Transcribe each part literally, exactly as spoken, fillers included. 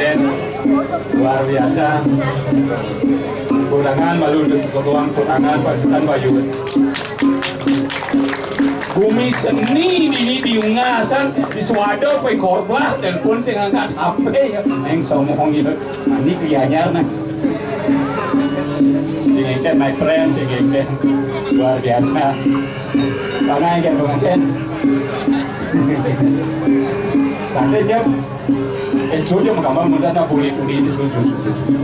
Dan luar biasa. Kurangan malu untuk sekeruang kurangan pasukan Bayu. Gumi seni dini diungasan di Suwada pe korbah telepon sing angkat H P ya. Neng somong ya. Mani Gianyar nah. Sing engken my friend sing engken. Luar biasa. Pangai kan pengantin. Santai jam. Eh, sudah menggambar mudah nak boleh kuning itu susu susu susu.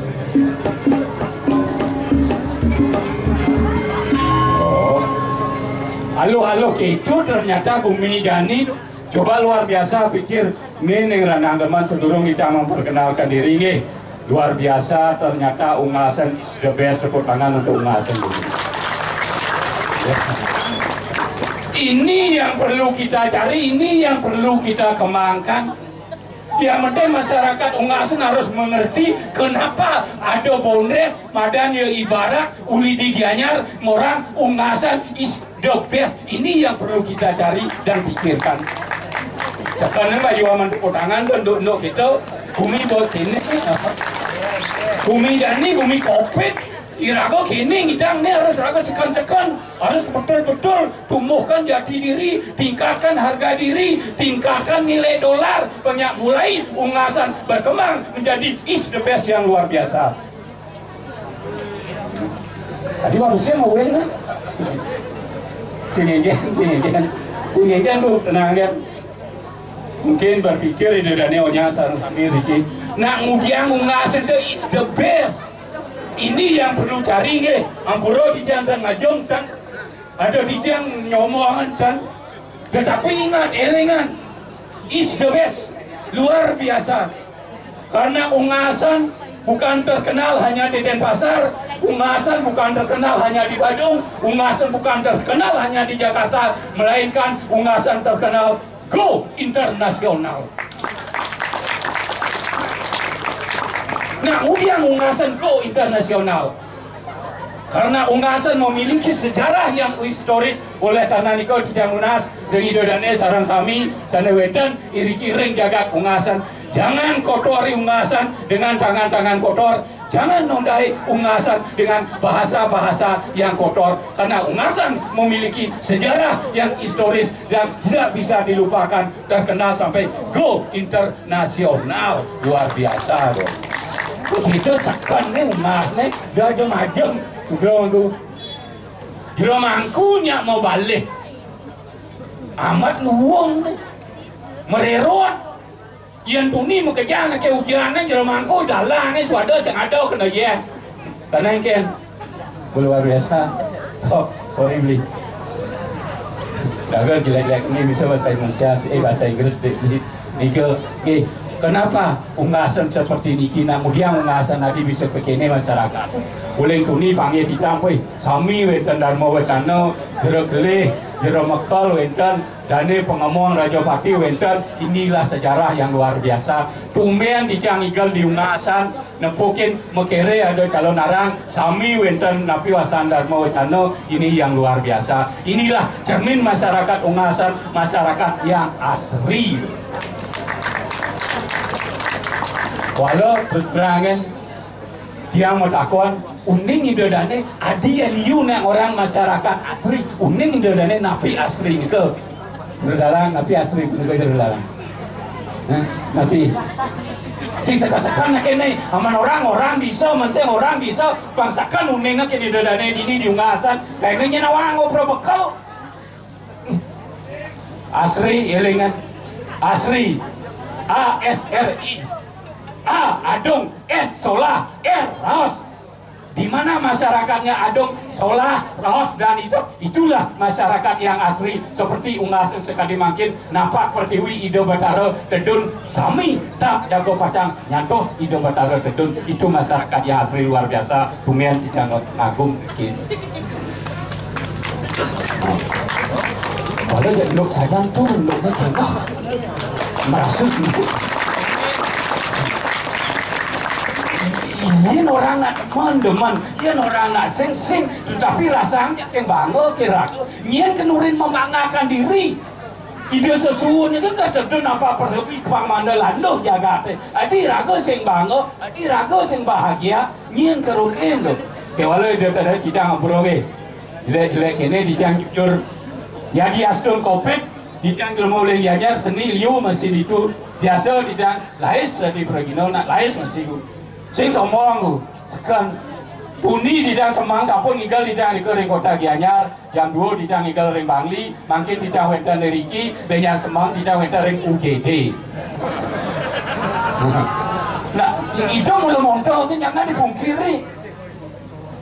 Oh. Halo halo itu ternyata Gumi Gani. Coba luar biasa pikir nih ning ranang deman sedurung kita memperkenalkan diri nih. Luar biasa ternyata Ungasan is the best, tepuk tangan untuk Ungasan dulu. Ya. Ini yang perlu kita cari, ini yang perlu kita kembangkan. Yang penting masyarakat Ungasan harus mengerti kenapa ada Bondres, madan ya ibarat, uli di Gianyar, ngorang Ungasan is the best. Ini yang perlu kita cari dan pikirkan. Sekarang Pak Yuaman tepuk tangan untuk untuk kita, Gumi buat ini, Gumi Gani, Gumi Covid, irago kini ngidang nih harus raga sekan-sekan, harus betul-betul tumbuhkan jati diri, tingkatkan harga diri, tingkatkan nilai dolar, banyak mulai Ungasan berkembang menjadi is the best yang luar biasa. Tadi baru saya mau weh nah. Sini aja, sini aja, sini aja bu, tenang aja. Mungkin berpikir ini dan neonya sarang sambil Riki. Nak ngudiang Ungasan itu is the best. Ini yang perlu cari nggih. Ampura titiang dan ngajung dan ada titiang nyomongan dan tetapi ingat, elingan is the best. Luar biasa. Karena Ungasan bukan terkenal hanya di Denpasar, Ungasan bukan terkenal hanya di Badung, Ungasan bukan terkenal hanya di Jakarta, melainkan Ungasan terkenal go internasional. Nah, udiang Ungasan go internasional. Karena Ungasan memiliki sejarah yang historis, oleh karena nika titiang nunas ring Ida Dane sareng sami sane wenten iriki ring jagat Ungasan. Jangan kotori Ungasan dengan tangan-tangan kotor. Jangan nodai Ungasan dengan bahasa-bahasa yang kotor. Karena Ungasan memiliki sejarah yang historis yang tidak bisa dilupakan, terkenal sampai go internasional. Luar biasa tuh. Kita sekan nih Ungas nih, dia aja majem. Udah tuh. Jero mangku nyak mau balik. Amat luwung nih. Mererot. Yen tuni makejang ake ujan jero mangku dalang suada sing ada kena ye. Karena engken. Luar biasa. Oh, sorry beli. Gagal jelek-jelek ini bisa bahasa Indonesia, eh bahasa Inggris deh. Nika, eh, kenapa Ungasan seperti niki nak ngudiang Ungasan adi bisa kekene masyarakat? Uling tuni panggih titiang, wih, sami wenten Dharma Wacana, jero kelih, jero mekel wenten, dane pangemong Raja Pati wenten, inilah sejarah yang luar biasa. Tumben titiang igel di Ungasan, nepukin mekere ada calon arang, sami wenten napi wastan Dharma Wacana, ini yang luar biasa. Inilah cermin masyarakat Ungasan, masyarakat yang asri. Walau terus terang kan, tiang mau takon, uning Ida Dane, adi liu nak orang masyarakat asri, uning Ida Dane napi asri gitu. Jero Dalang, napi asri punika Jero Dalang? Hah? Napi? Sing sekan-sekan nak kene, aman orang, orang bisa, mensing orang bisa, pang sekan uning nak kene Ida Dane dini di Ungasan, kene nyen awang ngobrol bekel. Asri, elingan. Asri. A S R I. A, adung. S, solah. R, raos. Di mana masyarakatnya adung, solah, raos, dan hidup, itulah masyarakat yang asli. Seperti unggas sekadi mangkin, napak pertiwi Ida Batara tedun sami tak jago pacang nyantos Ida Batara tedun. Itu masyarakat yang asli luar biasa. Tumben kita ngagum bikin. Walau jadi lok sajan tu, loknya kengkah. Merasa gitu. Yen orang nak demen, demen. Yen orang nak sing, sing. Tetapi rasanya sing bangga kira. Yen kenurin membanggakan diri. Ida sesuunya kan tak tentu nampak perlu pang manda landuh jagate. Adi raga sing bangga, adi raga sing bahagia, nyen kerurin tu. Ke wala ida tak ada kita ngapura ke. Jelek-jelek kene dijang jujur. Ya di astun covid, dijang jelema ulih diajar seni liu masih ditu. Biasa dijang lais di pragina nak lais masih ku. Sing sombong ku. Tekan. Puni dijang semang sampun ngigal dijang di kota Gianyar. Jam dua titah ngigal ring Bangli, mangkin titah wénten ring riki, ring jam semeng titah wénten ring U G D. Nah, itu mula monto tu jangan dipungkiri.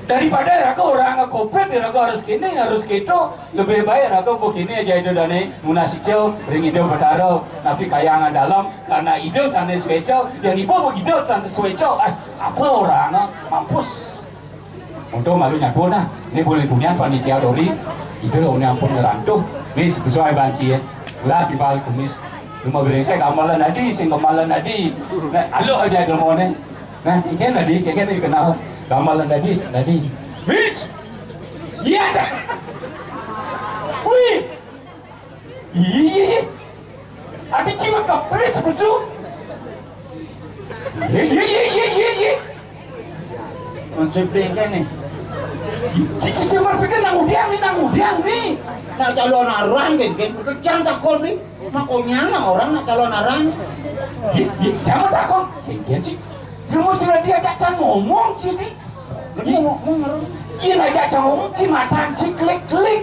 Daripada raga orang covid, raga harus kini, harus gitu, lebih baik raga begini aja itu dani munas hijau, ring hidup betara, tapi kayangan dalam, karena hidup sana sueco, yang ibu begitu sana sueco, ah, apa orang mampus. Untung malu nyabut nah. Ini boleh punyan panitia dori. Itu lo ni ampun ngerantuh. Ni sesuai banci ya. Lah tiba kumis. Cuma beri saya gambaran tadi, sing gambaran tadi. Nah, alok aja ilmu ni. Nah, ikan tadi, ikan tadi kenal. Gambaran tadi, tadi. Mis! Iya dah. Wih! Iya, iya, iya. Adi cima kepres besuk. Iya, iya, iya, iya, iya, iya. Maksud dia kan ni. Cici cuma pikir nang udiang ni, nang udiang ni. Nak calon arang kan, kan. Kecang takon ni. Makanya nak orang nak calon arang. Iya, iya, jangan takon. Kan, kan, Ci. Ilmu sing diajak can ngomong, Ci, di. Kan ngomong, ngomong, ngomong. Iya, ajak can ngomong, Ci, matan, Ci, klik, klik.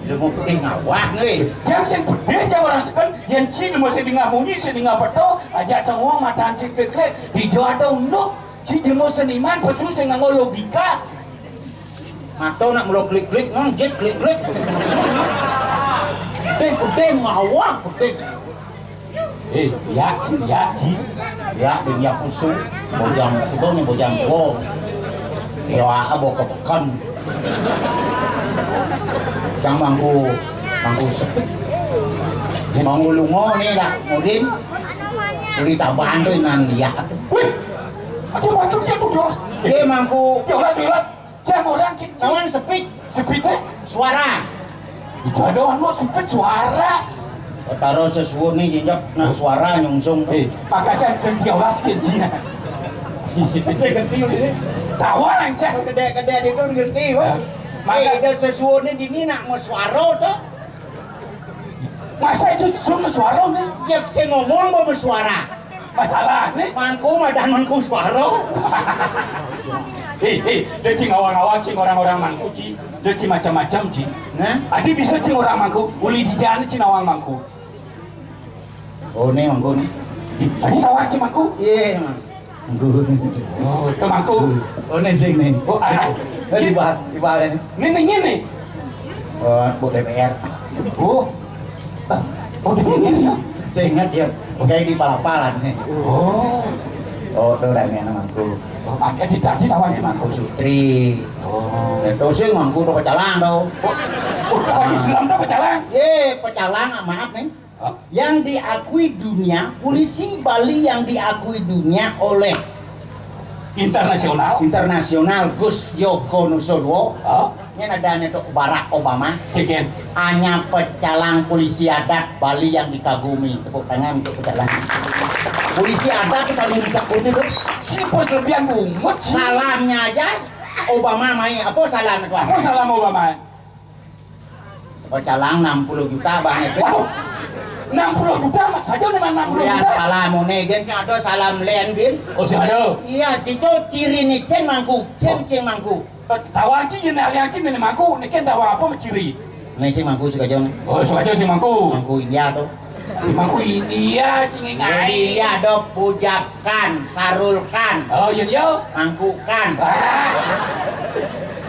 Ilmu pedih ngawak, ni. Jam sing pedih, jam orang seken, yang Ci, ilmu sing dingah munyi, sing dingah peto, ajak can ngomong, matan, Ci, klik, klik. Di Jawa ada unduk, Ci, ilmu seniman, pesu, sing nganggo logika. Mata nak mula klik-klik, ngong, jit, klik-klik. Pedih, pedih, ngawak, pedih. Eh, ya, ya, ji. Ya, ding ya pusu. Bojang, kudu ni bojang tua. Ya, abo ke peken. Cang mangku, mangku sepit. Mangku lungo ni dah, mudin. Uli taban tu inan dia. Wih, aku batuk dia tu, Jos. Eh, mangku. Ya, ulah, jelas. Cang orang kit. Kawan sepit. Sepit, eh? Suara. Itu ada anu sepit suara. Taro sesuun ni jinjak nak suara nyungsung. Eh, pakacang kenti awas kenti. Kenti, kenti ni. Tawa lang, Cang. Gede-gede dia tu ngerti, wah. Ya. Eh, maka ada sesuun ni dini nak mau suara tu. Masa itu suruh suara ni? Ya, saya ngomong mau bersuara. Masalah ni? Mangku madan mangku suara. Eh, eh, dia cing awang-awang, cing orang-orang mangku, cing. Dia cing macam-macam, cing. Nah? Adi bisa cing orang mangku, uli di jalan cing awang mangku. Oh, ni mangku ni. Eh, tadi tawar cing mangku? Iya, Mang. Mangku. Oh, ke mangku. Oh, ni sing ni. Oh, ada. Eh, di bawah, di bawah ni. Ni, ni, ni, ni. Oh, bu D P R. Oh. Oh, di pinggir ya? Saya ingat dia. Kayak di palapalan ni. Oh. Oh, tu dah ni mangku. Oh, ada di tadi tawar cing mangku. Mangku Sutri. Oh. Itu sih mangku tu pecalang tu. Oh, oh, lagi Islam tu pecalang? Ye, pecalang, maaf ni. Hah? Yang diakui dunia, polisi Bali yang diakui dunia oleh internasional. Internasional, Gus Yogo Nusodo. Hah? Ini ada nih tuh Barack Obama. Chicken. Hanya pecalang polisi adat Bali yang dikagumi. Tepuk tangan untuk pecalang. Polisi adat kita yang dikagumi tuh. Siapa selebihan bungut? Salamnya aja Obama main. Apa salam itu? Apa salam Obama? Pecalang enam puluh juta, Bang Epe. Wow. Enam puluh juta, Mak. Saja ni enam puluh juta. Kemudian salam one, gen sing ada salam len, bin. Oh, sing ada. Iya, itu ciri ni cen mangku, cen, cen mangku. Eh, tawang ci, ini alian ci, ini mangku. Ni kan tawang apa ciri? Ni sing mangku sing aja ni. Oh, sing aja sing mangku. Mangku India tu. Mangku India, cing. Jadi, India ada pujakan, sarulkan. Oh, iya, iya. Mangkukan. Ah.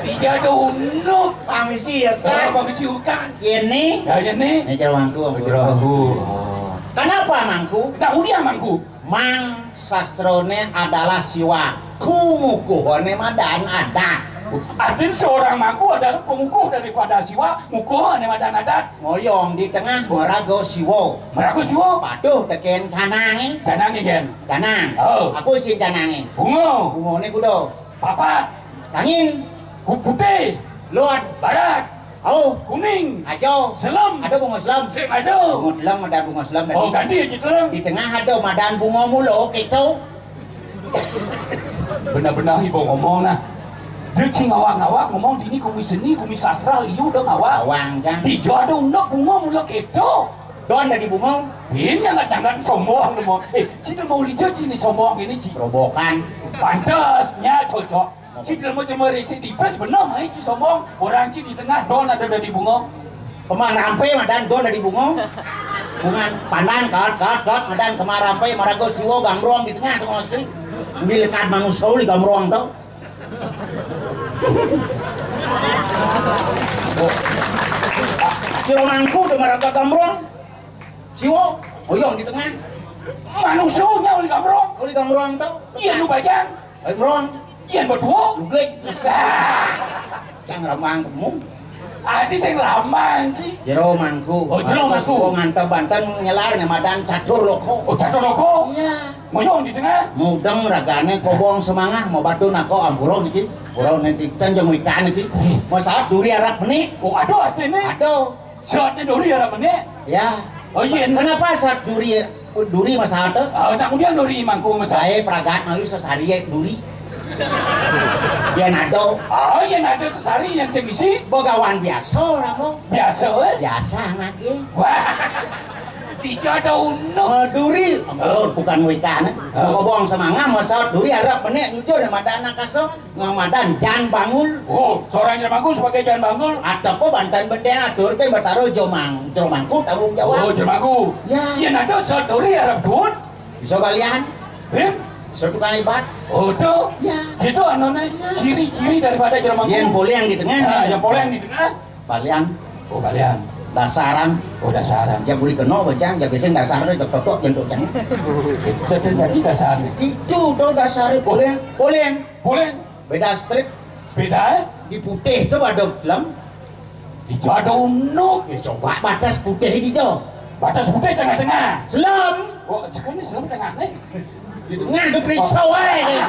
Dija ada unuk. Pamisi ya, oh, kan? Pamisi ukan. Ini. Ya, ini. Ini cara mangku, mangku. Mangku. Oh. Kenapa mangku? Nah, udah mangku. Mang sastrone adalah siwa. Kumukuhone madan adat. Artinya seorang mangku adalah pengukuh daripada siwa, ngukuhone madan adat. Ngoyong di tengah maraga siwa. Maraga siwa. Patuh teken canange. Canange, Gen. Canang. Oh. Aku isin canange. Bunga. Bungane kuda. Papat. Kangin. Ku-, putih. Lot. Barat. Oh. Kuning. Ajo. Selem. Ada bunga selem. Sing ada. Bunga selem, ada bunga selem tadi. Oh, ganti aja, Telem. Di tengah ada madan bunga mula, oke, tu. Benar-benar ibu ngomong, nah. Dia cing ngawak-ngawak ngomong, dini kumi seni, kumi sastra, liu udah ngawak. Awang, kan? Di jo ada unduk bunga mula keto. Don ada di bunga. Ini yang nggak sombong, lu mau. Eh, ci, lu mau lijo, ci, ni sombong ini, ci. Robokan. Pantasnya cocok. Ci, lu mau cuma risi di pes, benar, mai, ci, sombong. Orang, ci, di tengah, don ada di bunga. Kemang rampe, madan, don ada di bunga. Bungan pandan, kat, kat, kat, madan, kemang rampe, marago siwo, gambrong di tengah, tuh, mesti. Ini lekat manusia, di gambrong, tuh. Sira mangku di maraga gambrong. Siwa, oyong di tengah. Manusia nya uli gambrong. Uli gambrong to. Iya, nu bajang. Gambrong. Iya, berdua. Guglik. Cang ramang kemu. Adi sing ramang, ci. Jero mangku. Oh, jero mangku. Wong ngantep banten nyelar ne madan catur loko. Oh, catur loko. Iya. Ngoyong di tengah. Mudeng ragane kobong semangah, mau batu nako ampura niki. Pura niki, tanjung wikan niki. Masaat duri arep meni. Oh, aduh, artine. Aduh. Saatnya duri arep meni. Ya. Oh, iya. Kenapa saat duri, duri masaat tuh? Oh, nak kemudian duri mangku masaat. Saya pragat malu sesari ya duri. Yen ada. Oh, yen ada sesari yang sing isi. Begawan biasa, Ramo. Biasa, eh? Biasa anak, eh. Wah. Dijodoh unuk. Eh, duri. Oh, bukan wikan, eh. Oh. Ngomong semangah, masaat duri arep menek jujur ya madan anak kaso. Ngamadan jan bangul. Oh, seorang jelemaku sebagai jan bangul. Atau banten benden atur ke bataro jomang, jelemaku tanggung jawab. Oh, jelemaku. Ya. Yen ada saat duri arep duun. Bisa balian. Him? Satu kali bat. Oh, tuh. Ya. Gitu anone. Ya. Ciri-ciri daripada jelemaku. Yang boleh yang di tengah. Ah, yang boleh yang di tengah. Balian. Oh, balian. Dasaran. Oh, dasaran. Ya boleh kena bajang, ya geseng dasarnya, ya totok bentuk jang. Sedang jadi dasarnya. Itu tuh dasarnya boleh, boleh. Boleh. Beda strip. Beda, eh? Di putih tuh ada film. Di ada unuk. Ya coba batas putih di jo. Batas putih tengah-tengah. Selam. Oh, sekarang ini selam tengah nih. Di tengah ada periksa wae.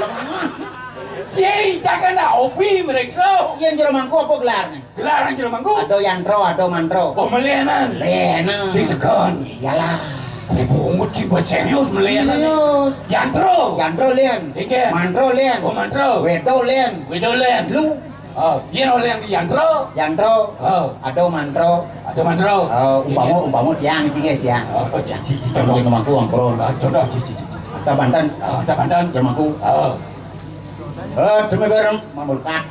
Lemah. Si, jangan lah, opi meriksa. Iya, jero mangku apa gelar nih? Gelar yang jero mangku? Ada yantro, ada mantro. Oh, melenan. Melenan. Sing segan. Iyalah. Saya bungut sih buat serius melenan. Serius. Yantro. Yantro lien. Iya. Mantro lien. Oh, mantro. Wedo lien. Wedo lien. Lu. Oh, iya, oleh yang di yantro. Yantro. Oh. Ada mantro. Ada mantro. Oh, umpama, iya, umpama tiang, iki nggih, tiang. Oh, oh, janji, janji. Contoh, contoh mangku, ampun. Oh, contoh, janji, janji. Ada banten. Oh, ada banten. Jero mangku. Oh. Eh, demi bareng mamulkat.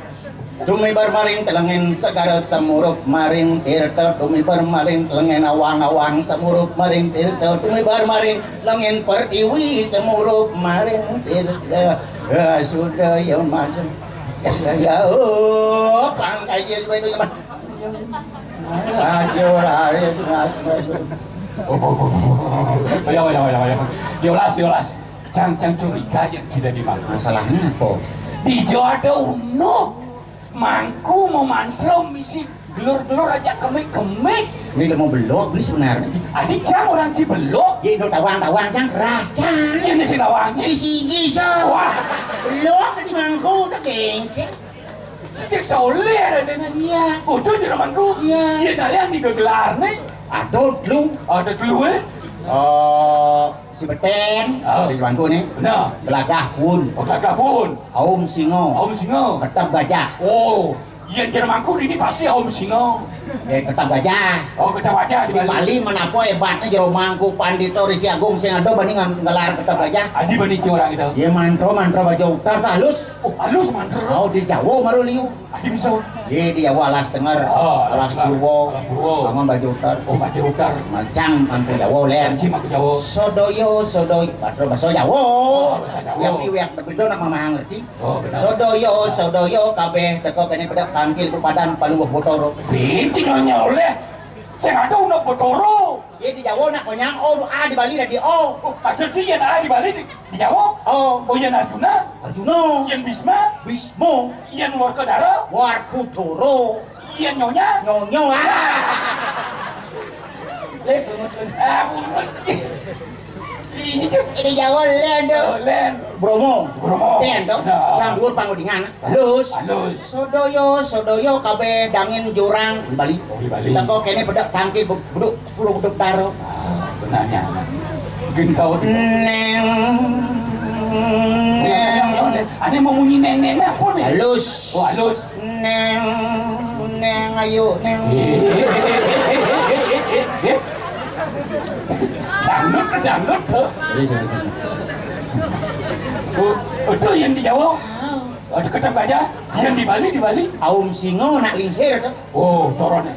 Dumibar maring telengen segara semurup maring tirta, dumibar maring telengen awang-awang semurup maring tirta, dumibar maring telengen pertiwi semurup maring tirta. Ya sudah ya mas. Ya, oh, pangkai dia supaya itu mas. Asyur hari itu mas. Oh, oh, oh, oh. Ya, ya, ya, ya. Yolas, yolas. Cang, cang curiga yang tidak dimakan. Masalahnya apa? Di Jawa ada uno. Mangku mau mantro misi gelur-gelur aja kemik-kemik. Ini udah mau belok, beli sebenarnya. Adi cang orang Cibelok. Ini udah tawang-tawang, cang keras, cang. Ini sih tawang, Ci. Isi, isi, so. Wah. Belok di mangku, udah gengkek. Sejak soleh ada dene. Iya. Udah di mangku. Iya. Iya, nah, yang digelar nih. Ada dulu. Ada dulu, eh? Eh, si Beten, oh, di mangku nih. Benar. Gelagah pun. Oh, gelagah pun. Aum singo. Aum singo. Ketep gajah. Oh. Yén Jero Mangku dini pasti Aum Singa. Eh, Ketap Gajah. Oh, Ketap Gajah di Bali. Bali, menapa hebatnya Jero Mangku Pandita Resi Agung sing ada bani ngan-, ngelar Ketap Gajah. Adi bani curang itu. Ya, mantra, mantra baja utar tak halus. Oh, halus mantra. Oh, di Jawa maru liu. Adi bisa. Ya, di Jawa alas tenger, oh, alas, alas Purwa, alas Purwa. Bangun baja utar. Oh, baja utar. Macam mangku Jawa, Len. Macam mangku Jawa. Sadaya, sadaya, mantra basa Jawa. Oh, basa Jawa. Yang piwek bedo nak mamahang ngerti. Oh, benar. Sadaya, sadaya kabeh teka kene pedek tangkil ku padan Palungguh Botoro. Binti nyonya oleh. Sing ada undang Botoro. Ya, di Jawa nak konyang O, A di Bali dadi O. Oh, maksudnya yang A di Bali di, di Jawa? Oh. Oh, yang Arjuna? Arjuna. Yang Bisma? Bisma. Yang Warkodara? Warkodara. Yang nyonya? Nyonya. Ah. Lek, ah, bungut. Ini Jawa Len, tuh. Oh, Len. Bromo. Bromo. Ten, tuh. Nah. Sang dhuwur pangudingan. Halus. Halus. Sadaya, sadaya kabeh dangin jurang di Bali. Oh, di Bali. Teko kene bedek tangki be-, beduk, puluh beduk daro. Ah, benarnya. Gentau. Neng. Neng. Ada mau munyi neng-neng apa nih? Halus. Oh, halus. Neng, neng, ayo, neng. Dangdut, dangdut tuh. Oh, betul yang di Jawa. Oh, dekat apa aja? Yang di Bali, di Bali. Aum Singo nak lingsir tuh. Oh, corone.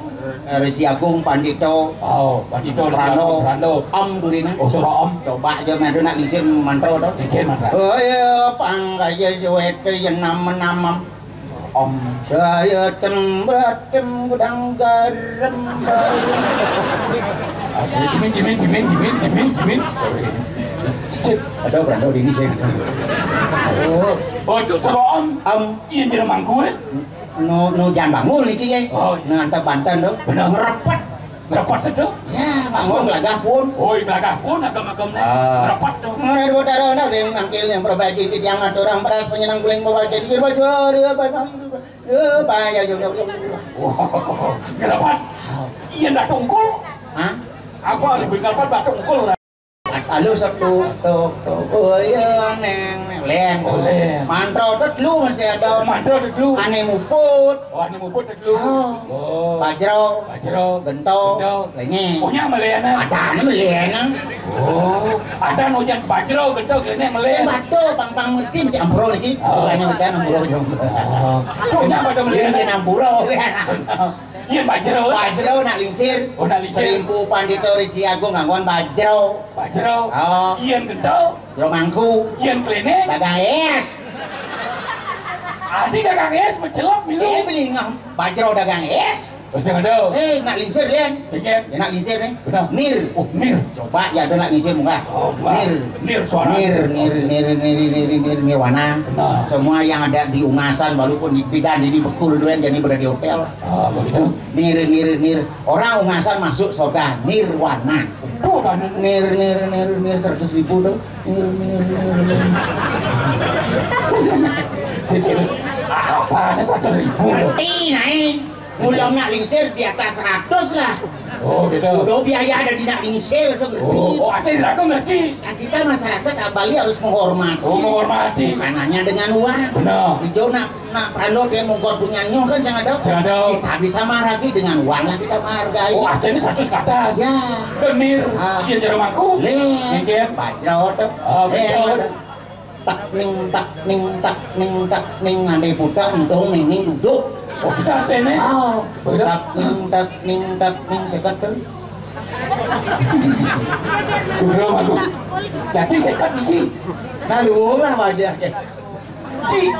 Eh, Resi Agung Pandito. Oh, Pandito, Resi Prando. Agung Prando. Om Durina. Oh, sura Om. Coba aja madu nak lingsir mantra tuh. Lingsir mantra. Oh ya, pangkaya suwete yang nama-nama. Om. Saya tembratem gudang garam. Jimin, jimin, jimin, jimin, jimin, jimin. Cek, ada beranda di sini sih. Oh, oh, itu sura Om. Om. Iya, Jero Mangku, eh. No, no, jangan bangun niki, eh. Oh, iya. Ngantar banten tuh. Benar. Ngerepet. Ngerepet itu? Ya, bangun gelagah pun. Oh, iya, gelagah pun, agam-agamnya. Ah. Ngerepet tuh. Mana dua darah nak, yang nangkil, yang perbaiki, yang ngatur, yang peras, penyenang guling, bawa jadi, bawa suara, apa, apa, apa. Ya, bahaya, ya, ya, ya, ya. Wah, kenapa? Iya, ndak tungkul. Hah? Apa lebih kenapa ndak tungkul? Halo, satu, tok, tok. Oh, iya, neng, neng. Len. Oh, Len. Mantra tetelu masih ada. Mantra tetelu. Ane muput. Oh, ane muput tetelu. Oh. Oh. Bajro. Bajro. Gento. Gento. Lenge. Punya meliana. Ada ane meliana. Oh, ada nojan Bajro, Gento, Lenge, meliana. Sing batu, pang-pang ngerti, mesti ampura niki. Oh. Bukannya bukan ampura, jong. Oh. Punya pada meliana. Ini ampura, bukan. Iya, Bajro. Bajro nak lingsir. Oh, nak lingsir. Serimpu Pandita Risi Agung nganggon Bajro. Bajro. Oh. Iyan Gento. Jero Mangku. Iyan Klenek. Dagang es. Adi dagang es, mencelok, milu. Eh, beli ngah Bajro dagang es. Masih ada. Eh, nak lingsir, Len. Ingat. Ya, nak lingsir, nih. Benar. Nir. Oh, nir. Coba ya, ada nak lingsir, munggah. Oh, wah. Nir. Nir suara. Nir, nir, nir, nir, nir, nir, nirwana. Benar. Semua yang ada di Ungasan, walaupun di bidan, ini bekul duen, jadi berada di hotel. Ah, begitu. Nir, nir, nir. Orang Ungasan masuk surga nirwana. Tuh, kan. Nir, nir, nir, nir, seratus ribu tuh. Nir, nir, nir, nir. Si serius. Apa ada seratus ribu? Ngerti, naik. Mulam nak lingsir di atas seratus lah. Oh, gitu. Udah biaya ada di nak lingsir itu ngerti. Oh, oh, ada di aku ngerti. Nah, kita masyarakat Bali harus menghormati. Oh, menghormati. Bukan hanya dengan uang. Benar. Di Jawa nak Nak Prando dia mungkot punya nyoh kan sing ada. Sing ada. Kita bisa menghargai dengan uang lah kita menghargai. Oh, artinya seratus ke atas. Ya. Kenir. Ah. Iya, Jero Mangku. Le. Nggih. Bajro tuh. Ah, eh, betul. Ada. Tak ning, tak ning, tak ning, tak ning, ngandai budak, untung ning, ning duduk. Oh, kita artinya. Ah. Betul. Tak ning, tak ning, tak ning, sekat tuh. Jero Mangku. Jadi sekat niki. Nah, lu lah wajah. Ci,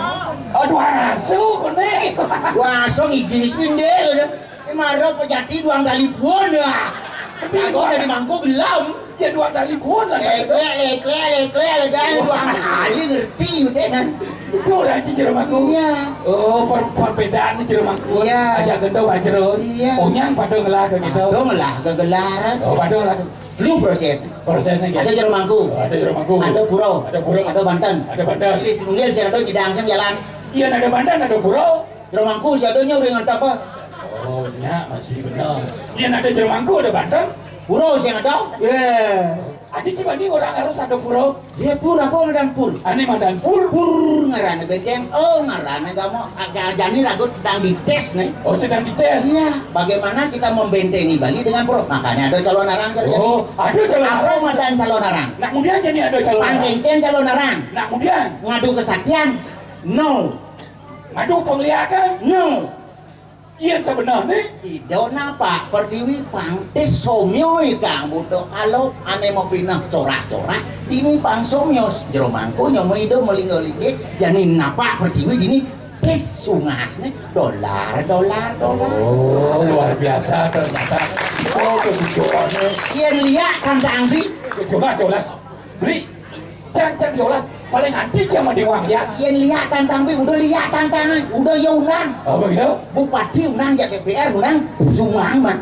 aduh, asu kene. Wah, so ngigis ngendel. Ini marah pejati duang dalipun, wah. Aku ada di mangku gelem. Ya, duang dalipun lah. Leklek, leklek, leklek, leklek, duang kali ngerti udah kan. Itu orang Jero Mangku. Iya. Oh, per-, perbedaan Jero Mangku. Iya. Aja Gento, Bajro. Iya. Onyang pada ngelah ke gitu. Pada ngelah ke gelaran. Oh, pada ngelah ke Lu proses. Prosesnya gitu. Ada Jero Mangku. Ada Jero Mangku. Ada Pura. Ada Pura. Ada Banten. Ada Banten. Jadi, nunggil si ada jidang sing jalan. Iya, ada Banten, ada Pura. Jero Mangku si ada nyo ring apa? Oh, nya masih benar. Iya, ada Jero Mangku, ada Banten. Pura si ada. Iya. Adi cibani orang harus ada pura. Ya, pur apa ngaran pur? Ane madan pur. Pur ngaranna benteng. Oh, ngaranna gamo. Aga jani lagu sedang dites nih. Oh, sedang dites. Iya, bagaimana kita membentengi Bali dengan pura? Makanya ada calon arang, Jar. Oh, ada calon arang. Apa madan calon arang? Nak mudian jadi ada calon arang. Pangkengken calon arang. Nak mudian. Ngadu kesaktian. No. Ngadu pengliakan. No. Yén sabenerné Ida napak pertiwi pangtis somyoi kang buta alok ané mapineh corah-corah, dini pang somyos. Jero mangko nyomo Ida malingga-linggih, jani napak pertiwi dini tis sungasné dolar, dolar, dolar. Oh, luar biasa ternyata. Oh, kebutuhannya. Yén liak kantang Bri. Coba, coba. Bri, cang, cang diolas. Paling anti cang mah déwang ya. Yén liak tantang Bri, udah liak tantangan, udah ya undang. Apa gitu? Bupati undang, ya D P R undang, sumang mah.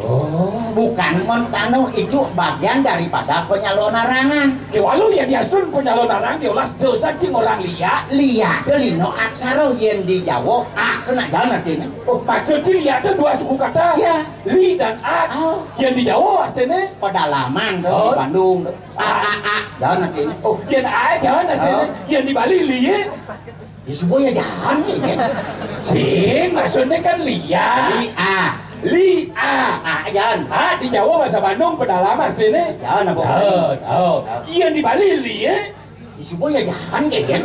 Oh. Bukan montano itu bagian daripada penyalonarangan. Kéwalu ya diasun penyalonarang diolas dosa cing orang liak. Liak ke lino aksara yén di Jawa, a kena jalan artinya. Oh, maksudnya liak itu dua suku kata. Ya. Li dan a. Oh. Yén di Jawa artinya pedalaman tuh, oh, di Bandung tuh. A, a, a. Jalan artinya. Oh, yén a jalan artinya. Oh. Yén di Bali li. Ya, subuh ya jalan nih, kan? Sing, maksudnya kan liak. Li a. Li a. A jalan. A di Jawa bahasa Bandung pedalaman artinya. Jalan apa? Jalan. Oh. Yén di Bali li. Ya, subuh ya jalan, kan?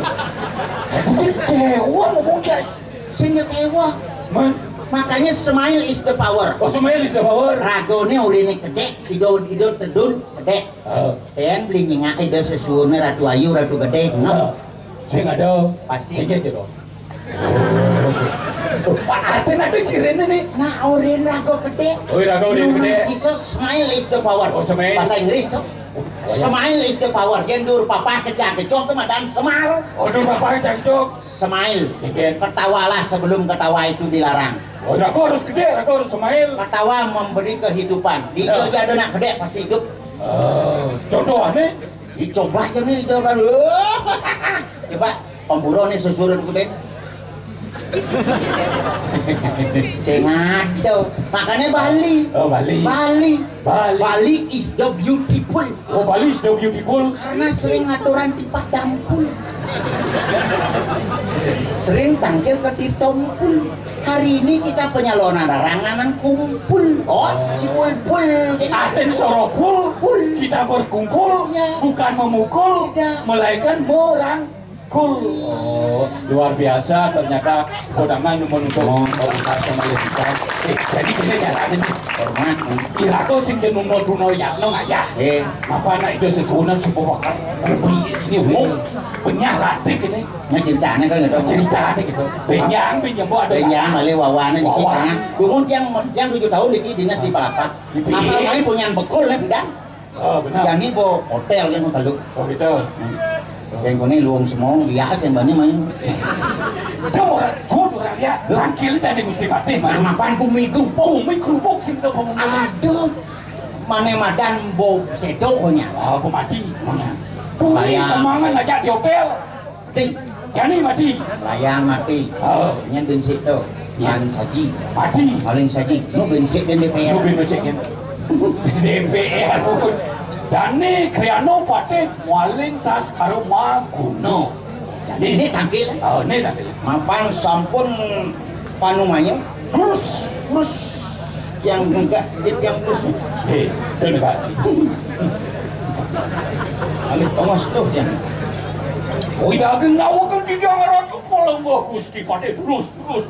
Kecewa ngomong, kan? Sing kecewa. Man. Makanya smile is the power. Oh, smile is the power. Ragané uriné gedé, ido, ido tedun gedé. Oh. Yén beli nyengak Ida sesuuné Ratu Ayu, Ratu Gedé, ngep. Oh. Sing ada. Pasti. Inggih, Jero. Pak, artinya itu ciriné nih. Nah, uriné raga gedé. Oh, raga uriné gedé. Sisa smile is the power. Oh, smile. Bahasa Inggris tuh. Oh, iya. Smile is the power. Yén dur papah kecak-kecok tuh madan smile. Oh, dur papah kecak-kecok. Smile. Inggih. Ketawalah sebelum ketawa itu dilarang. Oh, raga harus gedé, raga harus smile. Ketawa memberi kehidupan. Di ya. Jogja ada anak gedé pasti hidup. Oh, contohnya? Dicoba aja nih, coba. Coba, pemburu nih susuran gedé. Sengaja. Makanya Bali. Oh, Bali. Bali. Bali. Bali is the beautiful. Oh, Bali is the beautiful. Karena sering aturan tipat dampul. Sering tangkil ke ditompul. Hari ini kita penyalonan raranganan kumpul. Oh, si pulpul. Aten sorokul. Pul. Kita berkumpul, ya, bukan memukul, tidak, melainkan merangkul. Oh, luar biasa ternyata. Kondangan nu menuntut. Oh. Komunitas sama ya kita. Eh, jadi kita jalan ini. Hormat. Ira ko sing ke nuno tuno ya lo ngayah. Eh. Apa anak itu sesuunan suku bakar. Ini umum. Penyah latih ini. Nah, ceritanya kan gitu. Ceritanya gitu. Benjang, benjang, bu, ada. Benjang, malih wawanan iki. Wawan. Tengah. Dumun tiang, tiang tujuh tahun iki dinas di Palapa. Di Asal main punyan bekul nih, bidang. Oh, benar. Jani bo hotel kan kalau. Oh, gitu. Hmm. Yang koné luwung semua, biasa yang bani main. Itu orang, gua orang lihat. Loh. Tangkil dari Gusti Patih, mah. Nah, mapan bumi kerupuk. Bumi kerupuk sing tau bumi. Aduh. Mana madan bo sedo konya. Oh, aku mati. Mana? Bumi semangat ngajak di hotel. Mati. Jani mati. Layang mati. Oh. Nyen bensik to. Ya. Ngan saji. Mati. Maling saji. Nu bensik den D P R. Nu bensik den. D P R pun. Dani Kriano Patih maling tas karo maguna. Jadi ini tangkil. Oh, ini tangkil. Mapan sampun panumanya. Terus, terus yang enggak, dia yang terus. Hei, dan enggak. Alih tongos tuh yang. Wih, daging nawakan di dalam ratu kalau enggak Gusti Patih terus, terus.